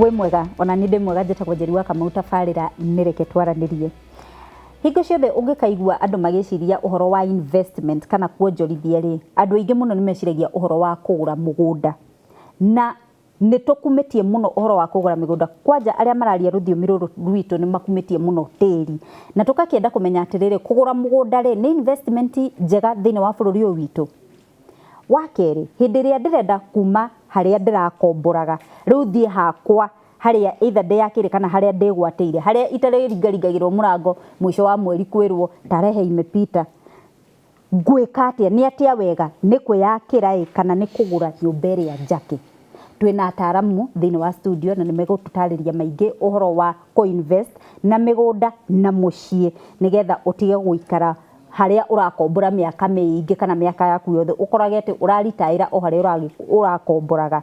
Wĩ mwega? Ona niĩ ndĩ mwega. Njĩtagwo Njeri wa Kamau. Tabarĩra nĩ Reke Twaranĩrie. Hingo ciothe ũngĩkaigua andũ magĩciria ũhoro wa investment kana kuonjorithia rĩ, andũ aingĩ mũno nĩ meciragia ũhoro wa kũgũra mũgũnda. Na nĩ tũkumĩtie mũno ũhoro wa kũgũra mĩgũnda. Kwanja arĩa mararia rũthiomi rũrũ rwitũ nĩ makumĩtie mũno tĩri. Na tũgakĩenda kũmenya atĩrĩrĩ, kũgũra mũgũnda rĩ, nĩ investment njega thĩinĩ wa bũrũri ũyũ witũ? Wa kerĩ, hĩndĩ ĩrĩa ndĩrenda kuma harĩa ndĩrakomboraga, rĩu thiĩ hakwa harĩa either ndĩyakĩire kana harĩa ndĩgwatĩire, harĩa itarĩringaringagĩrwo mũrango mũico wa mweri kwĩrwo tarehe imepita, ngwĩka atĩa? Nĩ atĩa wega? Nĩ kwĩyakĩra ĩ kana nĩ kũgũra nyũmba ĩrĩa njake? Twĩna ataramu thĩinĩ wa studio na nĩ megũtũtarĩria maingĩ ũhoro wa kũ invest na mĩgũnda na mũciĩ, nĩgetha ũtige gũikara harĩa ũrakombora mĩaka mĩingĩ kana mĩaka yaku yothe, ũkorage atĩ ũraritaĩra o harĩa ũrakomboraga.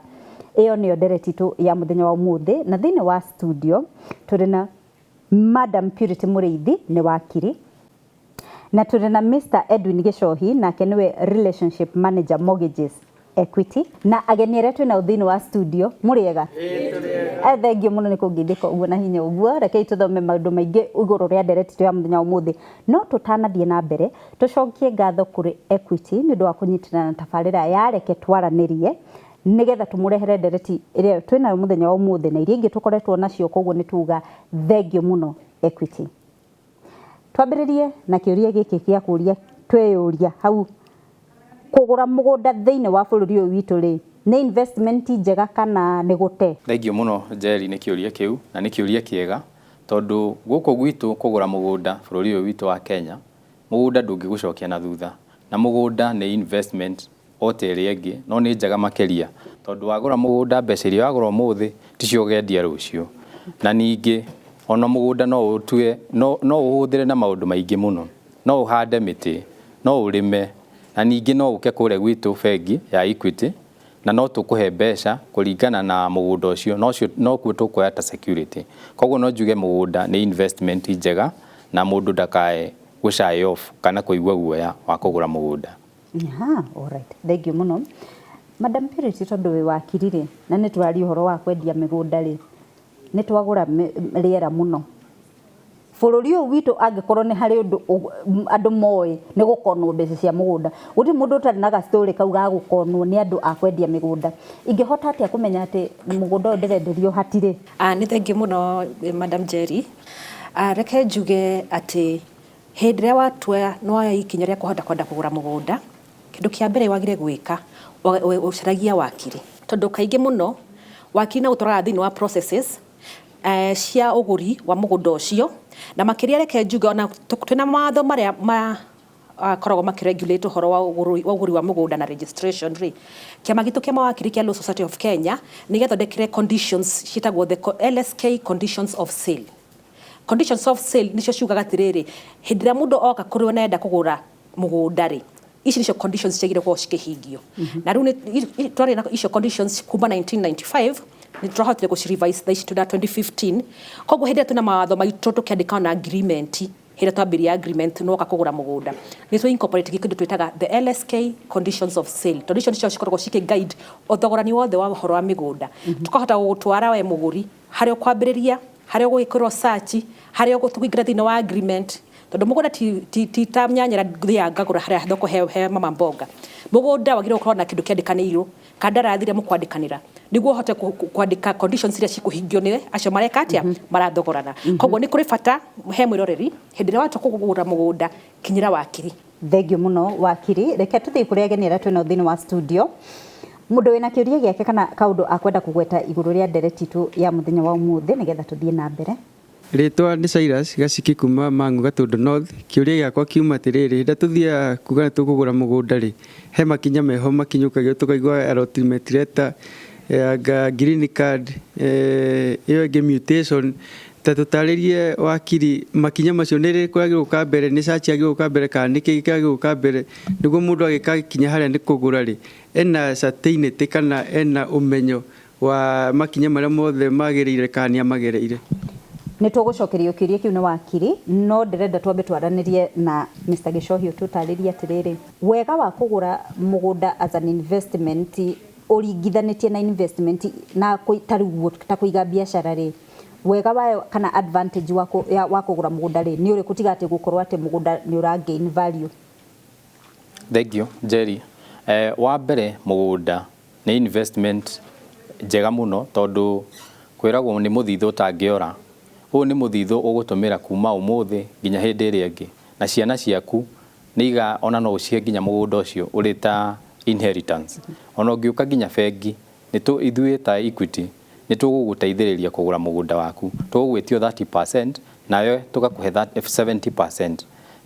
Ĩyo nĩyo ndereti itũ ya mũthenya wa ũmũthĩ, na thĩinĩ wa studio tũrĩ na Madam Purity Mũrĩithi, nĩ wakiri, na tũrĩ na Mr Edwin Gĩcohi, nake nĩwe relationship manager mortgages Equity, na ageni arĩa twĩ nao thĩinĩ wa studio. Mũrĩega? Thengiũ mũno nĩ kũngeithĩka ũguo na hinya ũguo. Rekei tũthome maũndũ maingĩ igũrũ rĩa ndereti itũ ya mũthenya wa ũmũthĩ, no tũtanathiĩ na mbere, tũcokie ngatho kũrĩ Equity nĩ ũndũ wa kũnyitĩrĩra na tabarĩra ya Reke Twaranĩrie, nĩgetha tũmũrehere ndereti ĩrĩa twĩ nayo mũthenya wa ũmũthĩ na iria ingĩ tũkoretwo nacio. Koguo nĩ tuga thengiũ mũno, Equity. Twambĩrĩrie na kĩũria gĩkĩ gĩa kũria tweyũria hau: kũgũra mũgũnda thĩinĩ wa bũrũri ũyũ witũ rĩ, nĩ investment njega kana nĩ gũte? Thengiũ mũno, Njeri, nĩ kĩũria kĩu, na nĩ kĩũria kĩega, tondũ gũkũ gwitũ kũgũra mũgũnda bũrũri ũyũ witũ wa Kenya, mũgũnda ndũngĩgũcokia na thutha, na mũgũnda nĩ investment o ta ĩrĩa ĩngĩ, no nĩ njega makĩria, tondũ wagũra mũgũnda, mbeca iria wagũra ũmũthĩ ticio ũgendia rũciũ. Na ningĩ ona mũgũnda no ũtue no ũhũthĩre na maũndũ maingĩ mũno. No ũhande mĩtĩ, no ũrĩme, na ningĩ no ũke kũrĩa gwitũ bengi ya Equity na no tũkũhe mbeca kũringana na mũgũnda ũcio, nokuo tũkuoya ta security. Koguo no njuge mũgũnda nĩ investment njega na mũndũ ndakae gũ shy off kana kũigua guoya wa kũgũra mũgũnda. Aha, alright. Thank you mũno. Madam Purity, tondũ wĩ wakiri rĩ, na nĩ tũraria ũhoro wa kwendia mĩgũnda rĩ, nĩ twagũra rĩera mũno bũrũri ũyũ witũ. Angĩkorwo nĩ harĩ ũndũ andũ moĩ, nĩ gũkonwo mbeca cia mũgũnda. Gũtirĩ mũndũ ũtarĩ na gastorĩ kau ga gũkonwo nĩ andũ a kwendia mĩgũnda. Ingĩhota atĩa kũmenya atĩ mũgũnda ũyũ ndĩrenderio hatirĩ? Nĩ thengiũ mũno, Madam Jerry. Reke njuge atĩ hĩndĩ ĩrĩa watua nĩ woya ikinya rĩa kũhota kwenda kũgũra mũgũnda, kĩndũ kĩa mbere wagĩrĩire gwĩka, ũcaragia wakiri, tondũ kaingĩ mũno wakiri no gũtwaraga thĩinĩ wa processes cia ũgũri wa mũgũnda ũcio. Na makĩria, reke njuge ona twĩna mawatho marĩa ma koragwo makĩregulate ũhoro wa ũgũri wa mũgũnda na registration rĩ, kĩama gitũ kĩa mawakiri kĩa Law Society of Kenya nĩ gĩathondekire conditions ciĩtagwo the LSK conditions of sale. Conditions of sale nicio ciugaga atĩrĩrĩ, hĩndĩ ĩrĩa mũndũ oka kũrĩ we na enda kũgũra mũgũnda rĩ, ici nicio conditions ciagĩrĩire gũkorwo cikĩhingio. Na rĩu twarĩ na icio conditions kuma 1995, nĩ tũrahotire gũci-revise thaa ici twĩna 2015. Koguo hĩndĩ ĩrĩa twĩna mawatho maitũ tũkĩandĩka na agreement, hĩndĩ ĩrĩa twambĩrĩria agreement nĩwoka kũgũra mũgũnda, nĩ tũ incorporate kĩndũ twĩtaga the LSK conditions of sale, tondũ icio nicio cikoragwo cikĩ guide ũthogorani wothe wa ũhoro wa mĩgũnda. Tũkahota gũgũtwara we mũgũri harĩa ũkwambĩrĩria, harĩa ũgwĩkĩrwo search, harĩa ũgũingĩra thĩinĩ wa agreement, tondũ mũgũnda ti ta nyanya ĩrĩa thiaga ngagũra harĩa thoko he mama mboga. Mũgũnda wagĩrĩirwo gũkorwo na kĩndũ kĩandĩkanĩirwo, kandarathi ĩrĩa mũkwandĩkanĩra, nĩguo ũhote kwandĩka conditions iria cikũhingio nĩ acio mareka atĩa, marathogorana. Koguo nĩ kũrĩ bata he mwĩroreri, hĩndĩ ĩrĩa watua kũgũra mũgũnda, kinyĩra wakiri. Thengiũ mũno, wakiri. Reke tũthiĩ kũrĩ ageni arĩa twĩnao thĩinĩ wa studio. Mũndũ wĩna kĩũria gĩake kana kaũndũ akwenda kũgweta igũrũ rĩa ndereti itũ ya mũthenya wa ũmũthĩ, nĩgetha tũthiĩ na mbere. Rĩtwa nĩ Cyrus Gaciki kuma Mang'u Gatũndũ North. Kĩũria gĩakwa kiuma atĩrĩrĩ, hĩndĩ ĩrĩa tũthiaga kuga nĩ tũkũgũra mũgũnda rĩ, he makinya meho makinyũkagio, tũkaigua allotment letter, anga green card, ĩyo ĩngĩ mutation. Ta tũtarĩrie, wakiri, makinya macio nĩ rĩ kwagĩrĩirwo gũka mbere, nĩ search yagĩrĩirwo gũka mbere kana nĩ kĩĩ kĩagĩrĩirwo gũka mbere, nĩguo mũndũ agĩkakinya harĩa nĩ kũgũra rĩ, ena certainty kana ena ũmenyo wa makinya marĩa mothe magĩrĩire kana nĩ amagereire? Nĩ tũgũcokerio kĩũria kĩu nĩ wakiri, no ndĩrenda twambe twaranĩrie na Mr Gĩcohi, ũtũtarĩrie atĩrĩrĩ, wega wa kũgũra mũgũnda as an investment. Ũringithanĩtie na investment na ta rĩu ta kũiga biacara rĩ, wega wayo kana advantage wa kũgũra mũgũnda rĩ nĩ ũrĩkũ, tiga atĩ gũkorwo atĩ mũgũnda nĩ ũra gain value? Thank you, Jerry. Wa mbere, mũgũnda nĩ investment njega mũno, tondũ kwĩragwo nĩ mũthithũ ũtangĩora. Ũyũ nĩ mũthithũ ũgũtũmĩra kuma ũmũthĩ nginya hĩndĩ ĩrĩa ĩngĩ, na ciana ciaku nĩ iga ona no ũcihe nginya mũgũnda ũcio ũrĩ ta inheritance. Ona ũngĩũka nginya bengi, nĩ ithuĩ ta Equity nĩ tũgũgũteithĩrĩria kũgũra mũgũnda waku. Tũgũgwĩtio 30% nawe tũgakũhe 70%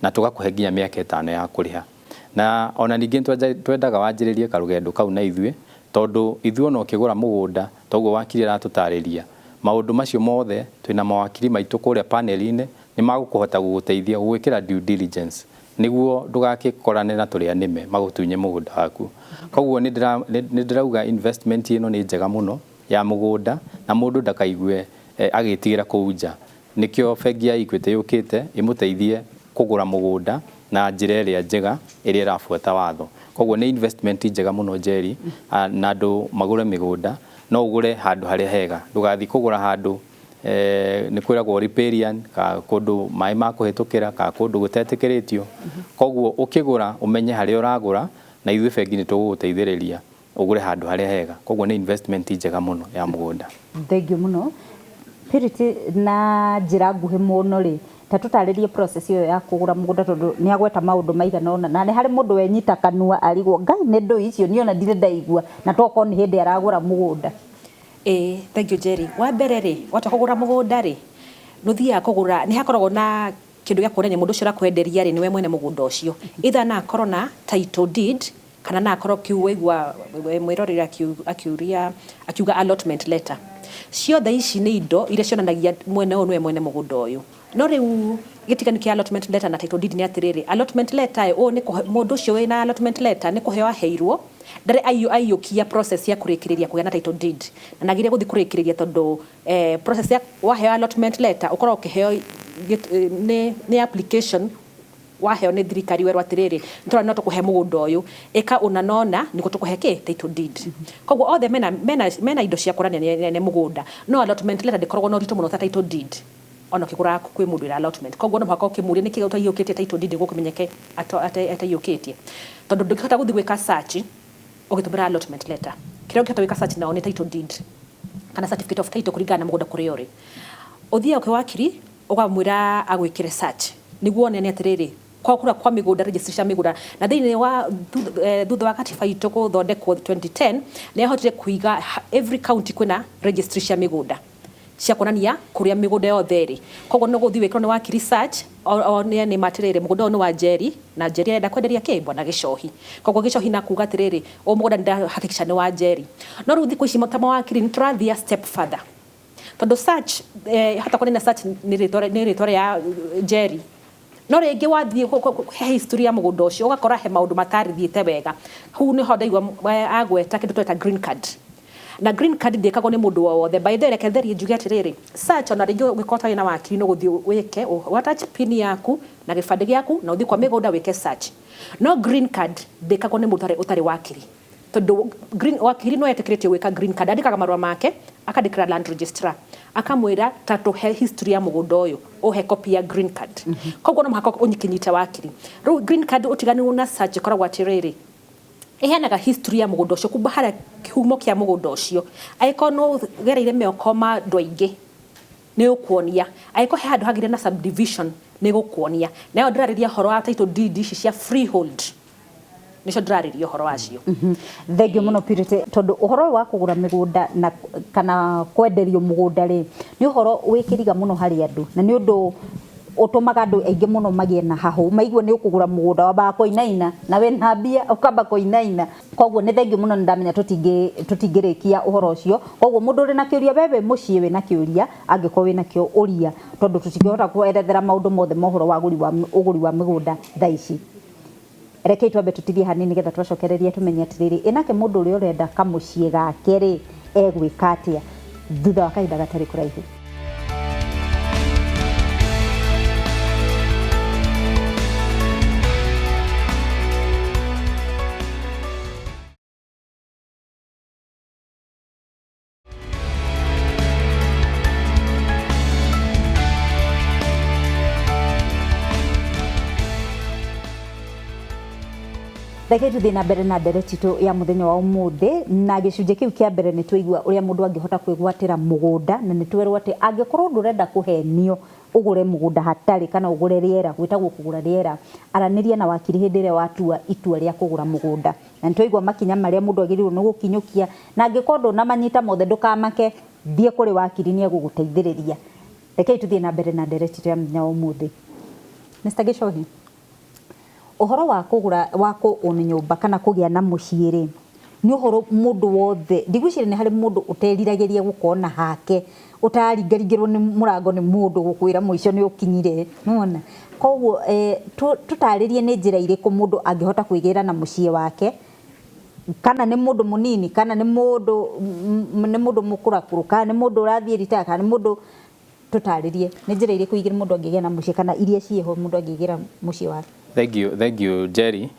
na tũgakũhe nginya mĩaka 5 ya kũrĩha. Na ona ningĩ twendaga wanjĩrĩrie karũgendo kau na ithuĩ, tondũ ithuĩ ona ũkĩgũra mũgũnda toguo wakiri aratũtarĩria maũndũ macio mothe, twĩna mawakiri maitũ kũrĩa panel-inĩ, nĩ magũkũhota gũgũteithia gũgwĩkĩra due diligence nĩguo ndũgakĩkorane na tũrĩa nĩme magũtunye mũgũnda waku. Koguo nĩ ndĩrauga investment ĩno nĩ njega mũno ya mũgũnda, na mũndũ ndakaigue agĩtigĩra kũu nja. Nĩkĩo bengi ya Equity yũkĩte ĩmũteithie kũgũra mũgũnda na njĩra ĩrĩa njega ĩrĩa ĩrabuata watho. Koguo nĩ investment njega mũno, Jerry, na andũ magũre mĩgũnda. No ũgũre handũ harĩa hega, ndũgathiĩ kũgũra handũ nĩ kwĩragwo riparian, ka kũndũ maĩ ma kũhĩtũkĩra, ka kũndũ gũtetĩkĩrĩtio. Koguo ũkĩgũra ũmenye harĩa ũragũra, na ithuĩ bengi nĩ tũgũgũteithĩrĩria ũgũre handũ harĩa hega. Koguo nĩ investment njega mũno ya mũgũnda. Thank you mũno, Purity. Na njĩra nguhĩ mũno rĩ, ta tũtarĩrie process ĩyo ya kũgũra mũgũnda, tondũ nĩ agweta maũndũ maigana ũna, na nĩ harĩ mũndũ wenyita kanua arigwo, Ngai, nĩ ndũ icio niĩ ona ndirĩ ndaigua, na tokorwo nĩ hĩndĩ aragũra mũgũnda. Ĩĩ, thank you, Jerry. Wa mbere rĩ, watua kũgũra mũgũnda rĩ, nĩ ũthiaga kũgũra, nĩ hakoragwo na kĩndũ gĩa kuonania mũndũ ũcio ũrakwenderia rĩ nĩwe mwene mũgũnda ũcio, either na akorwo na title deed kana na akorwo kiu waigua mwĩroreri akiuria akiuga allotment letter. Ciothe ici nĩ indo iria cionanagia mwene ũyũ nĩwe mwene mũgũnda ũyũ. No rĩu gĩtiganu kĩa allotment letter na title deed nĩ atĩrĩrĩ, allotment letter ũũ nĩ mũndũ ũcio wĩna allotment letter nĩ kũheo aheirwo, ndarĩ aiyũkia process ya kũrĩkĩrĩria kũgĩa na title deed, na nagĩrĩire gũthiĩ kũrĩkĩrĩria, tondũ process ya waheo allotment letter ũkoragwo ũkĩheo nĩ application waheo nĩ thirikari, werwo atĩrĩrĩ, nĩtũrona no tũkũhe mũgũnda ũyũ, ĩka ũna na ũna nĩguo tũkũhe kĩ title deed. Koguo othe mena indo cia kuonania nĩ mũgũnda, no allotment letter ndĩkoragwo na ũritũ mũno ta title deed. Ona ũkĩgũra kwĩ mũndũ wĩna allotment, koguo no mũhaka ũkĩmũrie nĩkĩ ũtaiyũkĩtie title deed nĩguo kũmenyeke ataiyũkĩtie, tondũ ndũngĩhota gũthiĩ gwĩka search ũgĩtũmĩra allotment letter. Kĩrĩa ũngĩhota gwĩka search nao nĩ title deed kana certificate of title, kũringana na mũgũnda kũrĩa ũrĩ. Ũthiaga kwĩ wakiri ũkamwĩra agwĩkĩre search nĩguo onane atĩrĩrĩ kwa kũrĩa kwa mĩgũnda, registry cia mĩgũnda. Na thĩinĩ wa thutha wa katiba itũ gũthondekwo 2010, nĩ yahotire kũiga every county kwĩna registry cia mĩgũnda cia kuonania kũrĩa mĩgũnda yothe ĩrĩ. Koguo no gũthiĩ wĩkĩrwo nĩ wakiri search one nĩ matĩrĩrĩ mũgũnda ũyũ nĩ wa Njeri, na Njeri arenda kwenderia kĩ bwana Gĩcohi. Koguo Gĩcohi na kuga atĩrĩrĩ, ũyũ mũgũnda nĩ ndahakikisha nĩ wa Njeri. No rĩu thikũ ici ta mawakiri nĩ tũrathiĩ a step further, tondũ search hata kuonania search nĩ rĩtwa rĩa Njeri, no rĩngĩ wathiĩ he history ya mũgũnda ũcio ũgakora he maũndũ matarĩthiĩte wega. Hau nĩho ndaigua agweta kĩndũ tweta green card, na green card ndĩkagwo nĩ mũndũ o wothe. By the way, reke therie njuge atĩrĩrĩ, search ona rĩngĩ ũngĩkorwo ũtarĩ na wakiri, no gũthiĩ wĩke attach pin yaku na gĩbandĩ gĩaku na ũthiĩ kwa mĩgũnda wĩke search. No green card ndĩkagwo nĩ mũndũ ũtarĩ wakiri, tondũ green wakiri no etĩkĩrĩtio gwĩka green card. Andĩkaga marũa make, akandĩkĩra land registrar, akamwĩra ta tũhe history ya mũgũnda ũyũ, ũhe copy ya green card. Koguo no mũhaka ũnyikĩnyite wakiri. Rĩu green card ũtiganu na search ĩkoragwo atĩrĩrĩ, ĩheanaga history ya mũgũnda ũcio kuma harĩa kĩhumo kĩa mũgũnda ũcio. Angĩkorwo nĩ ũgereire mĩoko ma andũ aingĩ, nĩ ũkuonia. Angĩkorwo he handũ hagĩire na subdivision, nĩ gũkuonia. Nayo ndĩrarĩria ũhoro wa title deed ici cia freehold, nĩcio ndĩrarĩria ũhoro wacio. Thengiũ mũno, Purity, tondũ ũhoro ũyũ wa kũgũra mĩgũnda na kana kwenderio mũgũnda rĩ, nĩ ũhoro wĩkĩriga mũno harĩ andũ, na nĩ ũndũ ũtũmaga andũ aingĩ mũno magĩe na hahũ. Maigua nĩ ũkũgũra mũgũnda, wambaga kũinaina, na wĩna mbia ũkamba kũinaina. Koguo nĩ thengiũ mũno, nĩ ndamenya tũtingĩrĩkia ũhoro ũcio. Koguo mũndũ ũrĩ na kĩũria, we wĩ mũciĩ wĩna kĩũria, angĩkorwo wĩna kĩo ũria, tondũ tũtingĩhota kwerethera maũndũ mothe ma ũhoro wa ũgũri wa mĩgũnda thaa ici. Rekei twambe tũtirie hanini, nĩgetha twacokereria tũmenye atĩrĩrĩ, ĩnake mũndũ ũrĩa ũrenda kamũciĩ gake rĩ, egwĩka atĩa, thutha wa kahinda gatarĩ kũraihu. Reke tuthiĩ na mbere na ndereti itũ ya mũthenya wa ũmũthĩ. Na gĩcunjĩ kĩu kĩa mbere nĩ twaigua ũrĩa mũndũ angĩhota kwĩgwatĩra mũgũnda, na nĩ twerwo atĩ angĩkorwo ndũrenda kũhenio ũgũre mũgũnda hatarĩ kana ũgũre rĩera, gwĩtagwo kũgũra rĩera, aranĩria na wakiri hĩndĩ ĩrĩa watua itua rĩa kũgũra mũgũnda. Na nĩ twaigua makinya marĩa mũndũ agĩrĩirwo nĩ gũkinyũkia, na angĩkorwo ndũnamanyita mothe ndũkamake, thiĩ kũrĩ wakiri nĩ egũgũteithĩrĩria. Rekei tuthiĩ na mbere na ndereti itũ ya mũthenya wa ũmũthĩ. Mr. Gichohi, ũhoro wa kũgũra wa kũ own nyũmba kana kũgĩa na mũciĩ rĩ, nĩ ũhoro mũndũ wothe ndigwĩciria nĩ harĩ mũndũ ũteriragĩria gũkorwo na hake, ũtararingaringĩrwo nĩ mũrango nĩ mũndũ gũkwĩra mũico nĩ ũkinyire, nĩwona? Koguo tũtarĩrie nĩ njĩra irĩkũ mũndũ angĩhota kwĩgĩra na mũciĩ wake, kana nĩ mũndũ mũnini, kana nĩ mũndũ nĩ mũndũ mũkũrakũrũ, kana nĩ mũndũ ũrathiĩ retire, kana nĩ mũndũ, tũtarĩrie nĩ njĩra irĩkũ igĩrĩ mũndũ angĩgĩa na mũciĩ, kana iria ciĩho mũndũ angĩgĩra mũciĩ wake. Thank you, thank you, Jerry.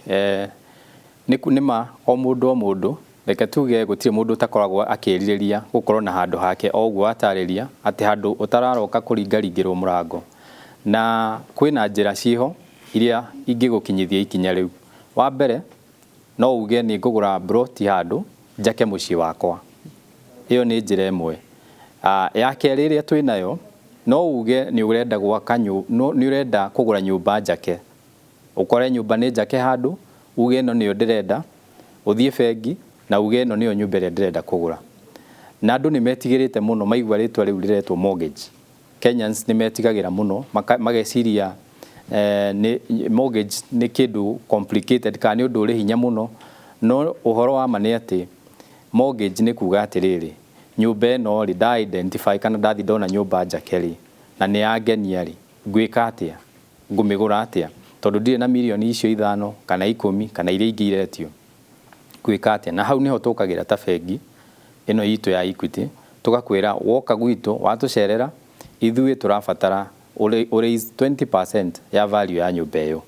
Nĩ ma o mũndũ o mũndũ, reke tuge gũtirĩ mũndũ ũtakoragwo akĩrirĩria gũkorwo na handũ hake, o ũguo watarĩria atĩ handũ ũtararoka kũringaringĩrwo mũrango. Na kwĩna njĩra ciĩho iria ingĩgũkinyithia ikinya rĩu. Wa mbere, no uge nĩ ngũgũra ploti handũ njake mũciĩ wakwa. Ĩyo nĩ njĩra ĩmwe. Ya kerĩ ĩrĩa twĩnayo, no uge nĩ ũrenda gwaka, nĩ ũrenda kũgũra nyũmba njake. Ũkore nyũmba nĩ njake handũ, uge ĩno nĩyo ndĩrenda, ũthiĩ bengi na uge ĩno nĩyo nyũmba ĩrĩa ndĩrenda kũgũra. Na andũ nĩ metigĩrĩte mũno maigua rĩtwa rĩu rĩretwo mortgage. Kenyans nĩ metigagĩra mũno, mageciria nĩ mortgage nĩ kĩndũ complicated kana nĩ ũndũ ũrĩ hinya mũno. No ũhoro wa ma nĩ atĩ mortgage nĩ kuga atĩrĩrĩ, nyũmba ĩno rĩ, nda identify kana ndathi ndona nyũmba njake rĩ, na nĩ yangenia rĩ, ngwĩka atĩa, ngũmĩgũra atĩa, tondũ ndirĩ na mirioni icio 5 kana 10 kana iria ingĩ iretio, ngwĩka atĩa? Na hau nĩho tũkagĩra ta bengi ĩno itũ ya Equity, tũgakwĩra woka gwitũ watũcerera, ithuĩ tũrabatara ũraise 20% ya value ya nyũmba ĩyo.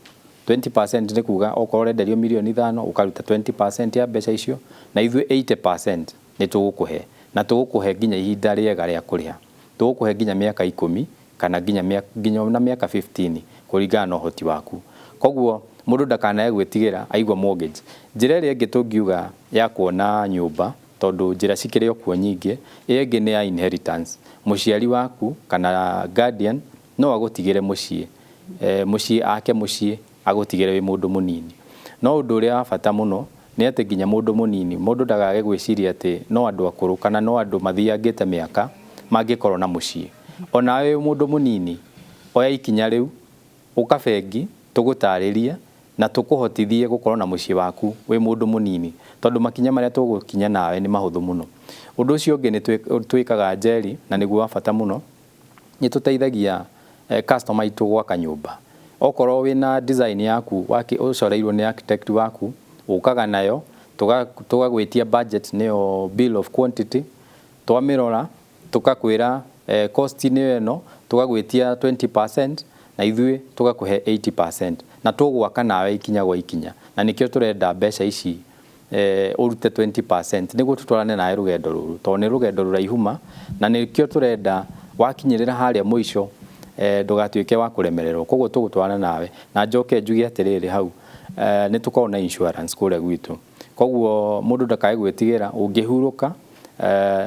20% nĩ kuga okorwo ũrenderio mirioni 5, ũkaruta 20% ya mbeca icio, na ithuĩ 80% nĩ tũgũkũhe, na tũgũkũhe nginya ihinda rĩega rĩa kũrĩha. Tũgũkũhe nginya mĩaka 10 kana nginya na mĩaka 15 kũringana na ũhoti waku. Koguo mũndũ ndakanae gwĩtigĩra aigua mortgage. Njĩra ĩrĩa ĩngĩ tũngiuga ya kuona nyũmba, tondũ njĩra cikĩrĩ o kuo nyingĩ, ĩyo ĩngĩ nĩ ya inheritance. Mũciari waku kana guardian no agũtigĩre mũciĩ, mũciĩ ake mũciĩ agũtigĩre wĩ mũndũ mũnini. No ũndũ ũrĩa wa bata mũno nĩ atĩ nginya mũndũ mũnini, mũndũ ndagage gwĩciria atĩ no andũ akũrũ kana no andũ mathiangĩte mĩaka mangĩkorwo na mũciĩ. Onawe wĩ mũndũ mũnini, oya ikinya rĩu, ũka bengi tũgũtarĩrie na tũkũhotithie gũkorwo na mũciĩ waku wĩ mũndũ mũnini, tondũ makinya marĩa tũgũkinya nawe nĩ mahũthũ mũno. Ũndũ ũcio ũngĩ nĩ twĩkaga, Jerry, na nĩguo wa bata mũno, nĩ tũteithagia customer aitũ gwaka nyũmba. Okorwo wĩna design yaku ũcoreirwo nĩ architect waku, ũkaga nayo, tũgagwĩtia budget, nĩyo bill of quantity, twamĩrora tũkakwĩra cost nĩyo ĩno, tũgagwĩtia 20% na ithuĩ tũgakũhe 80%, na tũgwaka nawe ikinya gwa ikinya. Na nĩkĩo tũrenda mbeca ici ũrute 20% nĩguo tũtwarane nawe rũgendo rũrũ, tondũ nĩ rũgendo rũraihu ma, na nĩkĩo tũrenda wakinyĩrĩra harĩa mũico ndũgatuĩke wa kũremererwo. Koguo tũgũtwarana nawe. Na njoke njuge atĩrĩrĩ hau, nĩ tũkoragwo na insurance kũrĩa gwitũ, koguo mũndũ ndakae gwĩtigĩra ũngĩhurũka,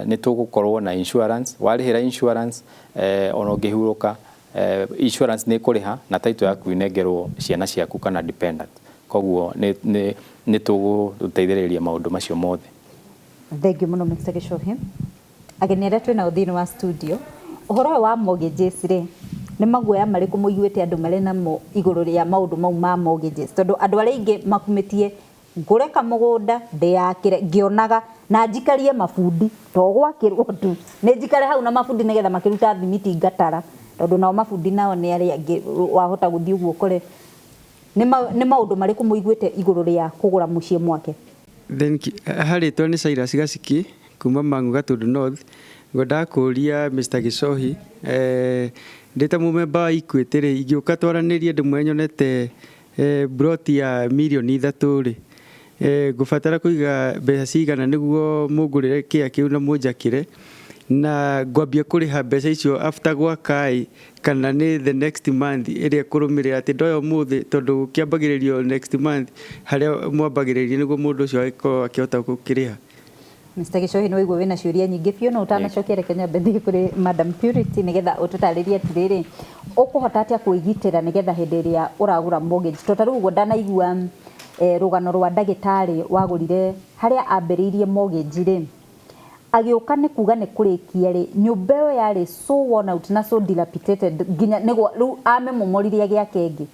nĩ tũgũkorwo na insurance. Warĩhĩra insurance, ona ũngĩhurũka, insurance nĩ ĩkũrĩha na title yaku ĩnengerwo ciana ciaku kana dependent. Koguo nĩ tũgũteithĩrĩria maũndũ macio mothe. Thank you mũno, Mr. Gichohi. Ageni arĩa twĩnao thĩinĩ wa studio, ũhoro ũyũ wa mortgages rĩ, nĩ maguoya marĩkũ mũiguĩte andũ marĩ namo igũrũ rĩa maũndũ mau ma mortgages? Tondũ andũ arĩa aingĩ makumĩtie ngũre kamũgũnda ndĩyakĩre ngĩonaga na njikarie mabundi, to gwakĩrwo tu, nĩ njikare hau na mabundi nĩgetha makĩruta thimiti ngatara, tondũ nao mabundi nao nĩ arĩa angĩ wahota gũthiĩ ũguo ũkore. Nĩ maũndũ marĩkũ mũiguĩte igũrũ rĩa kũgũra mũciĩ mwake? Thank you. Harĩtwa nĩ Cyrus Gaciki kuma Mang'u Gatundu North. Ngwendaga kũria Mr. Gichohi, ndĩ ta mũmemba wa Equity rĩ, ingĩũka twaranĩrie ndĩmwe nyonete ploti ya mirioni 3 rĩ, ngũbatara kũiga mbeca cigana nĩguo mũngũrĩre kĩa kĩu na mũnjakĩre? Na ngwambia kũrĩha mbeca icio after gwaka ĩ, kana nĩ the next month ĩrĩa ĩkũrũmĩrĩra, atĩ ndoya ũmũthĩ, tondũ kĩambagĩrĩrio next month harĩa mwambagĩrĩria, nĩguo mũndũ ũcio agĩkorwo akĩhota gũkĩrĩha? Mr. Gichohi, nĩ waigua wĩna ciũria nyingĩ biũ, no ũtanacokia reke nyambe thiĩ kũrĩ Madam Purity nĩgetha ũtũtarĩrie atĩrĩrĩ, ũkũhota atĩa kwĩgitĩra nĩgetha hĩndĩ ĩrĩa ũragũra mortgage, to ta rĩu ũguo ndanaigua rũgano rwa ndagĩtarĩ wagũrire harĩa ambĩrĩirie mortgage rĩ, agĩũka nĩ kuga nĩ kũrĩkia rĩ, nyũmba ĩyo yarĩ so worn out na so dilapidated nginya nĩguo rĩu amĩmomorire agĩake ĩngĩ,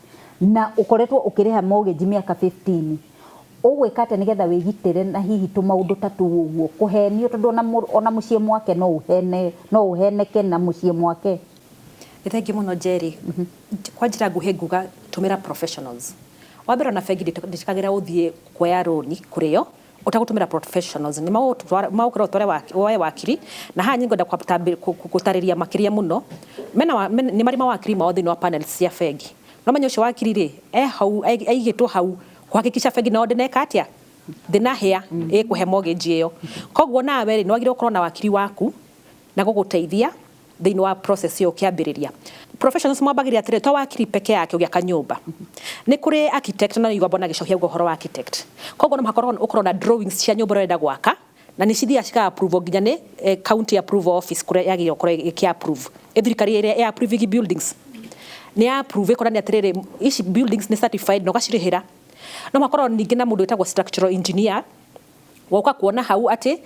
na ũkoretwo ũkĩrĩha mortgage mĩaka 15. Ũgwĩka atĩa nĩgetha wĩgitĩre na hihi tũmaũndũ ta tũu ũguo kũhenio, tondũ ona mũciĩ mwake no ũhene, no ũheneke na mũciĩ mwake? Nĩ thengiũ mũno, Jerry. Kwa njĩra nguhĩ nguga tũmĩra professionals. Wa mbere, ona bengi ndĩtĩkagĩra ũthiĩ kuoya rũni kũrĩ yo ũtagũtũmĩra professionals. Nĩ magũkwĩra ũtware woe wakiri, na haha nĩ ngwenda gũtarĩria makĩria mũno. Mena nĩ marĩ mawakiri mao thĩinĩ wa panels cia bengi. No menya ũcio wakiri rĩ, e hau aigĩtwo hau kuhakikisha bengi nao ndĩneka atĩa, ndĩnahĩa ĩkũhe mortgage ĩyo. Koguo nawe rĩ, nĩ wagĩrĩirwo gũkorwo na wakiri waku na gũgũteithia thĩinĩ wa process ĩyo ũkĩambĩrĩria. Professionals mwambagĩrĩria atĩrĩ, to wakiri peke yake ũgĩaka nyũmba, nĩ kũrĩ architect, na nĩigua mbona gĩcokia ũguo ũhoro wa architect. Koguo no mũhaka ũkorwo na drawings cia nyũmba ũrenda gwaka, na nĩ cithiaga cika approve nginya nĩ county approval office kũrĩa yagĩrĩirwo gũkorwo ĩkĩ approve. Ĩ thirikari ĩrĩa ĩ approve buildings nĩ approve, ĩkonania atĩrĩrĩ, ici buildings nĩ certified, na ũgacirĩhĩra. No makorwo ningĩ na mũndũ wĩtagwo structural engineer woka kuona hau atĩ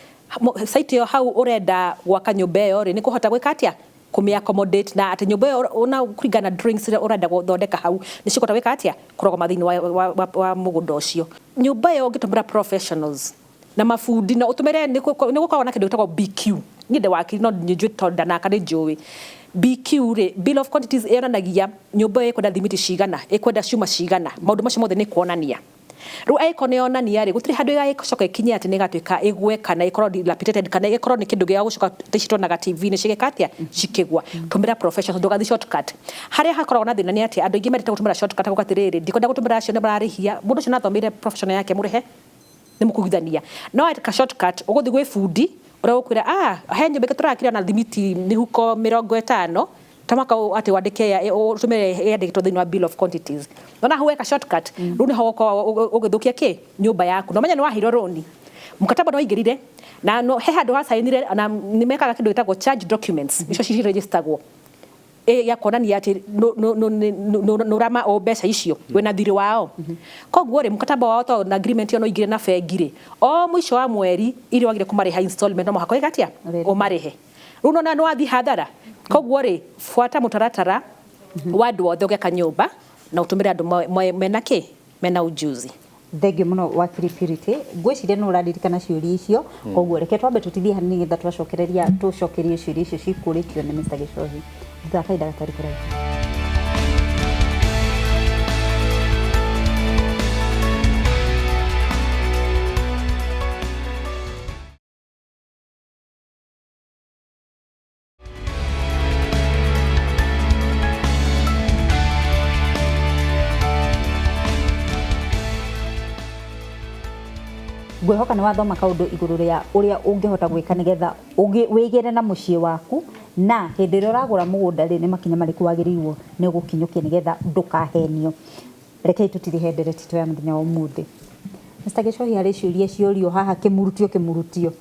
site ĩyo hau ũrenda gwaka nyũmba ĩyo rĩ, nĩ kũhota gwĩka atĩa kũmĩ accommodate, na atĩ nyũmba ĩyo ona kũringana na drawings iria ũrenda gũthondeka hau nĩ cikũhota gwĩka atĩa kũrũgama thĩinĩ wa mũgũnda ũcio. Nyũmba ĩyo ũngĩtũmĩra professionals na mabundi na ũtũmĩre, nĩ gũkoragwo na kĩndũ gĩtagwo BQ. Niĩ ndĩ wakiri, no nĩ njũĩ tondũ ndanaka nĩ njũĩ BQ rĩ, bill of quantities, yonanagia nyũmba ĩyo ĩkwenda thimiti cigana, ĩkwenda cuma cigana, maũndũ macio mothe nĩ kuonania. Rĩu angĩkorwo nĩ yonania rĩ, gũtirĩ handũ ĩgagĩcoka ĩkinye atĩ nĩ ĩgatuĩka ĩgwe kana ĩkorwo dilapidated kana ĩkorwo nĩ kĩndũ gĩa gũcoka ta ici tuonaga TV-inĩ cigĩka atĩa, cikĩgwa. Tũmĩra professionals, ndũgathiĩ shortcut. Harĩa hakoragwo na thĩna nĩ atĩ andũ aingĩ mendete gũtũmĩra shortcut, akauga atĩrĩrĩ, ndikwenda gũtũmĩra acio nĩ mararĩhia mũndũ ũcio nathomeire profession yake, mũrĩhe nĩ mũkũiguithania. No eka shortcut, ũgũthiĩ gwĩ bundi ũrĩa ũkwĩra, ah, he nyũmba ĩngĩ tũrakire na thimiti mĩhuko 50, ta mwaka atĩ wandĩke ũtũmĩre yandĩkĩtwo thĩinĩ wa bill of quantities. Nona hau weka shortcut, rĩu nĩho ũgũkorwo ũgĩthũkia kĩ nyũmba yaku. Na ũmenye nĩ waheirwo rũni, mũkataba nĩ waingĩrire na no he handũ wacainire, na nĩ mekaga kĩndũ gĩtagwo charge documents, icio ciregistagwo ya kuonania atĩ nĩ ũrama o mbeca icio wĩna thirĩ wao. Koguo rĩ, mũkataba wao to na agreement ĩyo no ingĩre na bengi rĩ, o mũico wa mweri iria wagire kũmarĩha installment, no mũhaka wĩke atĩa? Ũrĩrĩhe. Ũmarĩhe. Rĩu nona nĩ wathiĩ hathara. Koguo rĩ, buata mũtaratara wa andũ othe ũgĩaka nyũmba na ũtũmĩre andũ mena kĩ, mena ujuzi. Thengiũ mũno, wakiri Purity. Ngwĩciria nĩ ũraririkana ciũria icio, koguo reke twambe tũtithie hanini nĩgetha twacokereria tũcokerie ciũria icio cikũrĩtio nĩ Mr. Gichohi thutha wa kahinda gatarĩ kũraihu. Ngwĩhoka nĩ wathoma kaũndũ igũrũ rĩa ũrĩa ũngĩhota gwĩka nĩgetha wĩgĩre na mũciĩ waku, na hĩndĩ ĩrĩa ũragũra mũgũnda rĩ, nĩ makinya marĩkũ wagĩrĩirwo nĩ gũkinyũkia nĩgetha ndũkahenio. Rekei tũtirihe ndereti itũ ya mũthenya wa ũmũthĩ. Mr. Gichohi, harĩ ciũria ciorio haha kĩmurutio kĩmurutio,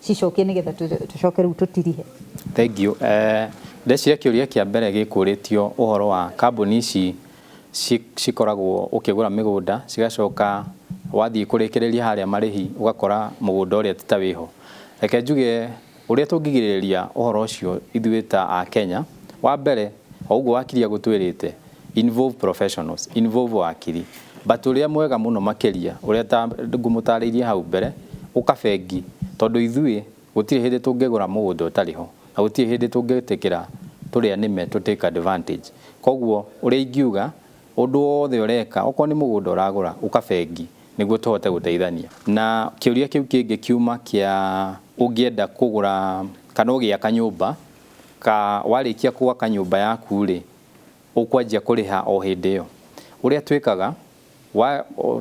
cicokie nĩgetha tũcoke rĩu tũtirihe. Thank you. Ndeciria kĩũria kĩa mbere gĩkũrĩtio ũhoro wa kambuni ici cikoragwo ũkĩgũra mĩgũnda, cigacoka wathiĩ kũrĩkĩrĩria harĩa marĩhi ũgakora mũgũnda ũrĩa ti ta wĩho. Reke njuge ũrĩa tũngĩgirĩrĩria ũhoro ũcio ithuĩ ta a Kenya. Wa mbere, o ũguo wakiri agũtwĩrĩte, involve professionals, involve wakiri, but ũrĩa mwega mũno makĩria, ũrĩa ta ngũmũtarĩirie hau mbere, ũka bengi, tondũ ithuĩ gũtirĩ hĩndĩ tũngĩgũra mũgũnda ũtarĩ ho, na gũtirĩ hĩndĩ tũngĩtĩkĩra tũrĩa nĩme tũ take advantage. Koguo ũrĩa ingiuga, ũndũ wothe ũreka, okorwo nĩ mũgũnda ũragũra, ũka bengi nĩguo tũhote gũteithania. Na kĩũria kĩu kĩngĩ kiuma kĩa ũngĩenda kũgũra kana ũgĩaka nyũmba, ka warĩkia gwaka nyũmba yaku rĩ, ũkwanjia kũrĩha o hĩndĩ ĩyo? Ũrĩa twĩkaga,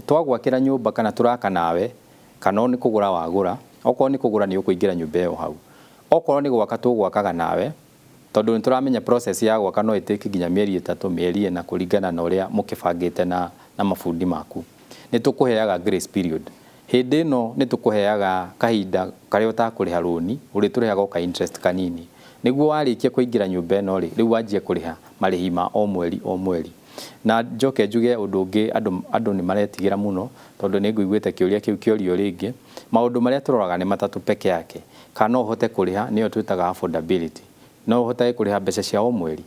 twagwakĩra nyũmba kana tũraka nawe, kana nĩ kũgũra wagũra, okorwo nĩ kũgũra nĩ ũkũingĩra nyũmba ĩyo hau. Okorwo nĩ gwaka tũgwakaga nawe, tondũ nĩ tũramenya process ya gwaka no ĩtĩke nginya mĩeri 3, mĩeri 4, kũringana na ũrĩa mũkĩbangĩte na mabundi maku. Nĩ tũkũheaga grace period. Hĩndĩ ĩno nĩ tũkũheaga kahinda karĩa ũtakũrĩha rũni, ũrĩtũrĩhaga o ka interest kanini, nĩguo warĩkia kũingĩra nyũmba ĩno rĩ, rĩu wanjie kũrĩha marĩhi ma o mweri o mweri. Na njoke njuge ũndũ ũngĩ, andũ nĩ maretigĩra mũno, tondũ nĩ ngũiguĩte kĩũria kĩu kĩorio rĩngĩ. Maũndũ marĩa tũroraga nĩ matatũ peke yake. Kana no ũhote kũrĩha, nĩyo twĩtaga affordability, no ũhotage kũrĩha mbeca cia o mweri.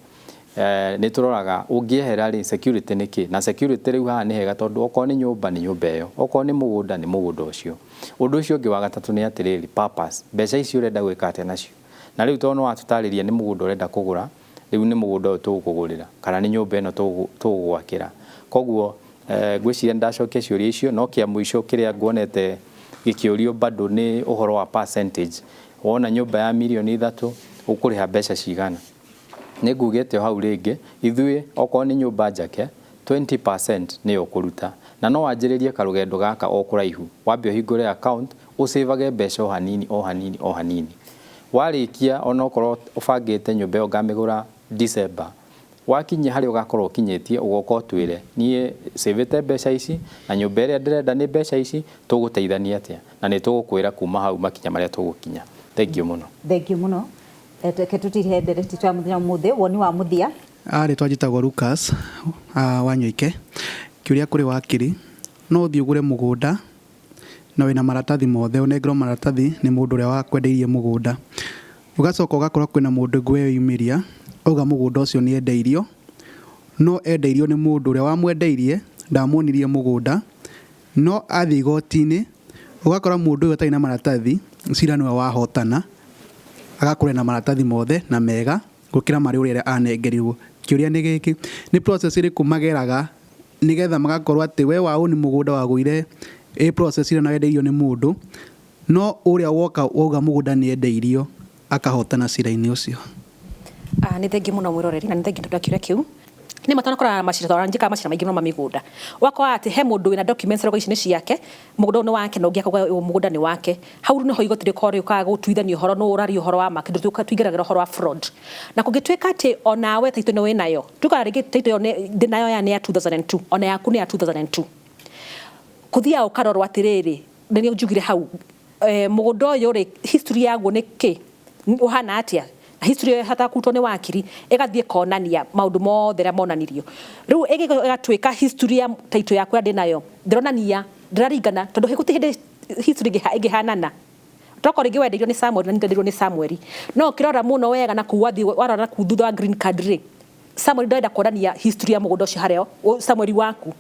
Nĩ tũroraga ũngĩehera rĩ, security nĩ kĩ, na security rĩu haha nĩ hega, tondũ okorwo nĩ nyũmba nĩ nyũmba ĩyo, okorwo nĩ mũgũnda nĩ mũgũnda ũcio. Ũndũ ũcio ũngĩ wa gatatũ nĩ atĩrĩrĩ, purpose, mbeca ici ũrenda gwĩka atĩa nacio. Na rĩu tondũ nĩ watũtarĩria nĩ mũgũnda ũrenda kũgũra, rĩu nĩ mũgũnda ũyũ tũgũkũgũrĩra kana nĩ nyũmba ĩno tũgũgwakĩra. Koguo ngwĩciria nĩ ndacokia ciũria icio. No kĩa mũico kĩrĩa nguonete gĩkĩũrio bado nĩ ũhoro wa percentage. Wona nyũmba ya mirioni 3, ũkũrĩha mbeca cigana? Nĩ ngugĩte o hau rĩngĩ, ithuĩ okorwo nĩ nyũmba njake, 20% nĩyo ũkũruta, na no wanjĩrĩrie karũgendo gaka o kũraihu. Wambe ũhingũre account, ũcĩvage mbeca o hanini o hanini o hanini. Warĩkia, onokorwo ũbangĩte nyũmba ĩyo ngamĩgũra December, wakinyia harĩa ũgakorwo ũkinyĩtie, ũgoka ũtwĩre, niĩ cĩvĩte mbeca ici na nyũmba ĩrĩa ndĩrenda nĩ mbeca ici, tũgũteithania atĩa? Na nĩ tũgũkwĩra kuma hau makinya marĩa tũgũkinya. Thank you mũno. Thank you mũno. Reke tũtirihe ndereti twa mũthenya ũmũthĩ, woni wa mũthia. Rĩtwa njĩtagwo Lucas Wanyoike. Kĩũria kũrĩ wakiri, no ũthiĩ ũgũre mũgũnda na wĩna maratathi mothe, ũnengerwo maratathi nĩ mũndũ ũrĩa wakwendeirie mũgũnda, ũgacoka ũgakora kwĩna mũndũ ũngĩ weyumĩria auga mũgũnda ũcio nĩ endeirio, no endeirio nĩ mũndũ ũrĩa wamwendeirie ndamuonirie mũgũnda, no athiĩ igoti-inĩ ũgakora mũndũ ũyũ ũtarĩ na maratathi, cira nĩwe wahotana, agakorwo na maratathi mothe na mega gũkĩra marĩa ũrĩa anengerirwo. Kĩũria nĩ gĩkĩ, nĩ process ĩrĩkũ mageraga nĩgetha magakorwo atĩ we waũ nĩ mũgũnda wagũire ĩ process ĩrĩa na wendeirio nĩ mũndũ, no ũrĩa woka wauga mũgũnda nĩ endeirio akahotana cira-inĩ ũcio? Nĩ thengi mũno mwĩroreri, na nĩ thengi tondũ wa kĩũria kĩu. Nĩ matanakorana na macira, tondũ njĩkaga macira maingĩ mũno ma mĩgũnda. Ũgakora atĩ he mũndũ wĩna documents arauga ici nĩ ciake, mũgũnda ũyũ nĩ wake, na ũngĩ akauga ũyũ mũgũnda nĩ wake. Hau nĩho igoti rĩkoragwo rĩũkaga gũtuithania ũhoro, nũ ũraria ũhoro wa ma, kĩndũ tũingĩragĩra ũhoro wa fraud. Na kũngĩtuĩka atĩ onawe title ĩno wĩnayo, tugaga rĩngĩ title ĩyo ndĩnayo ya nĩ ya 2002, ona yaku nĩ ya 2002. Kũthiaga ũkarorwo atĩrĩrĩ, nĩ njugire hau, mũgũnda ũyũ rĩ, history yaguo nĩ kĩ? Ũhana atĩa? Na history ĩyo ĩhotaga kũrutwo nĩ wakiri, ĩgathiĩ ĩkonania maũndũ mothe marĩa monanirio. Rĩu ĩgatuĩka history ya title yakwa ndĩnayo, ndĩronania, ndĩraringana, tondũ gũtirĩ hĩndĩ history ĩngĩhanana. Tokorwo rĩngĩ wendeirio nĩ Samuel na niĩ ndendeirwo nĩ Samuel. No ũkĩrora mũno wega na kuu wathiĩ warora na kuu thutha wa green card rĩ, Samuel ndarenda kuonania history ya mũgũnda ũcio harĩa Samuel waku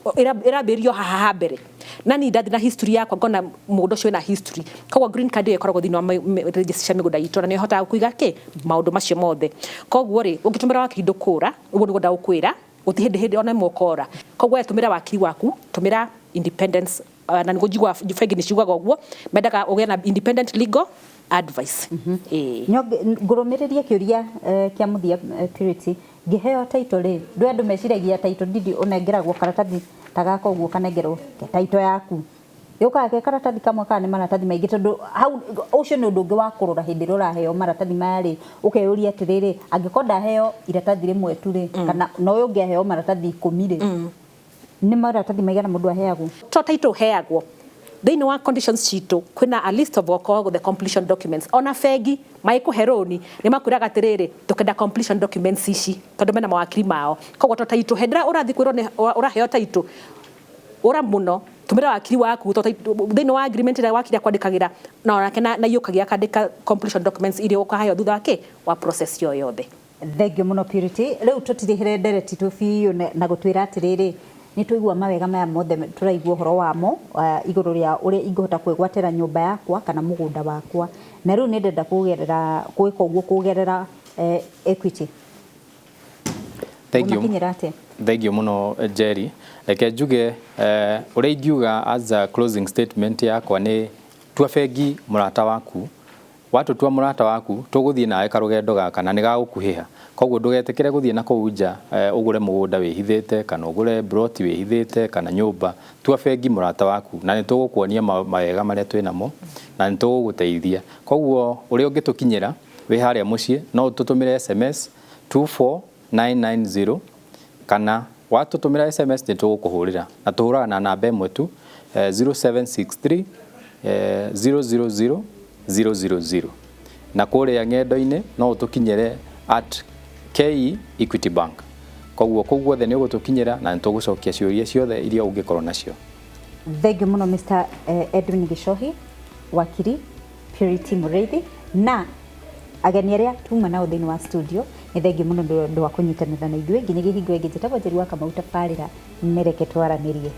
ĩrambĩrĩrio haha ha mbere, na niĩ ndathiĩ na history yakwa ngona mũgũnda ũcio wĩna history. Koguo green card ĩyo ĩkoragwo thĩinĩ wa register cia mĩgũnda itũ, na nĩ ĩhotaga kũiga kĩ maũndũ macio mothe. Koguo rĩ, ũngĩtũmĩra wakiri ndũkũra, ũguo nĩguo ndagũkwĩra, gũtirĩ hĩndĩ ona ĩmwe ũkora. Koguo we tũmĩra wakiri waku, tũmĩra independence, na nĩguo njiguaga bengi nĩ ciugaga ũguo, mendaga ũgĩe na independent legal advice. Ngũrũmĩrĩrie kĩũria kĩa mũthia, Purity. Ngĩheo title rĩ, ndũ andũ meciragia title deed ũnengeragwo karatathi ta gaka ũguo, kanengerwo ke title yaku, yũkaga ke karatathi kamwe kana nĩ maratathi maingĩ? Tondũ hau ũcio nĩ ũndũ ũngĩ wa kũrora hĩndĩ ĩrĩa ũraheo maratathi maya rĩ, ũkeyũria atĩrĩrĩ, angĩkorwo ndaheo iratathi rĩmwe tu rĩ, kana na ũyũ ũngĩ aheo maratathi 10 rĩ, nĩ maratathi maigana mũndũ aheagwo? To title ũheagwo, thĩinĩ wa conditions citũ kwĩna a list of all the completion documents. Ona bengi magĩkũhe rũni nĩ makwĩraga atĩrĩrĩ, tũkenda completion documents ici, tondũ mena mawakiri mao. Koguo to title, hĩndĩ ĩrĩa ũrathiĩ kwĩrwo nĩ ũraheo title, ũra mũno, tũmĩra wakiri waku, to thĩinĩ wa agreement ĩrĩa wakiri akwandĩkagĩra na onake na iyũkagia akandĩka completion documents iria ũkaheo thutha wa kĩ wa process yo yothe. Thank you mũno, Purity. Rĩu tũtirĩhĩre ndereti tũ biũ na gũtwĩra atĩrĩrĩ, nĩ twaigua mawega maya mothe tũraigua ũhoro wamo, igũrũ rĩa ũrĩa ingĩhota kwĩgwatĩra nyũmba yakwa kana mũgũnda wakwa, na rĩu nĩ ndenda kũgerera gwĩka ũguo kũgerera Equity. Thank you. Ũmakinyĩra atĩa? Thank you mũno, Jerry. Reke njuge, ũrĩa ingiuga as a closing statement yakwa nĩ tua bengi mũrata waku. Watũtua mũrata waku, tũgũthiĩ nawe karũgendo gaka na nĩ gagũkuhĩha. Koguo ndũgetĩkĩre gũthiĩ na kũu nja ũgũre mũgũnda wĩhithĩte, kana ũgũre broti wĩhithĩte, kana nyũmba. Tua bengi mũrata waku na nĩ tũgũkuonia mawega marĩa twĩ namo na nĩ tũgũgũteithia. Koguo ũrĩa ũngĩtũkinyĩra wĩ harĩa mũciĩ, no ũtũtũmĩre SMS 24990, kana watũtũmĩra SMS nĩ tũgũkũhũrĩra, na tũhũraga na namba ĩmwe tu, 0763 000 000. Na kũrĩa ng'endo-inĩ no ũtũkinyĩre at KE Equity Bank. Koguo kũu guothe nĩ ũgũtũkinyĩra na nĩ tũgũcokia ciũria ciothe iria ũngĩkorwo nacio. Thengiũ mũno Mr Edwin Gichohi, wakiri Purity Mũrĩithi, na ageni arĩa tuma nao thĩinĩ wa studio, nĩ thengiũ mũno nĩ ũndũ wa kũnyitanĩra na ithuĩ nginyagia hingo ĩngĩ. Njĩtagwo Njeri wa Kamau, tabarĩra nĩ Reke Twaranĩrie.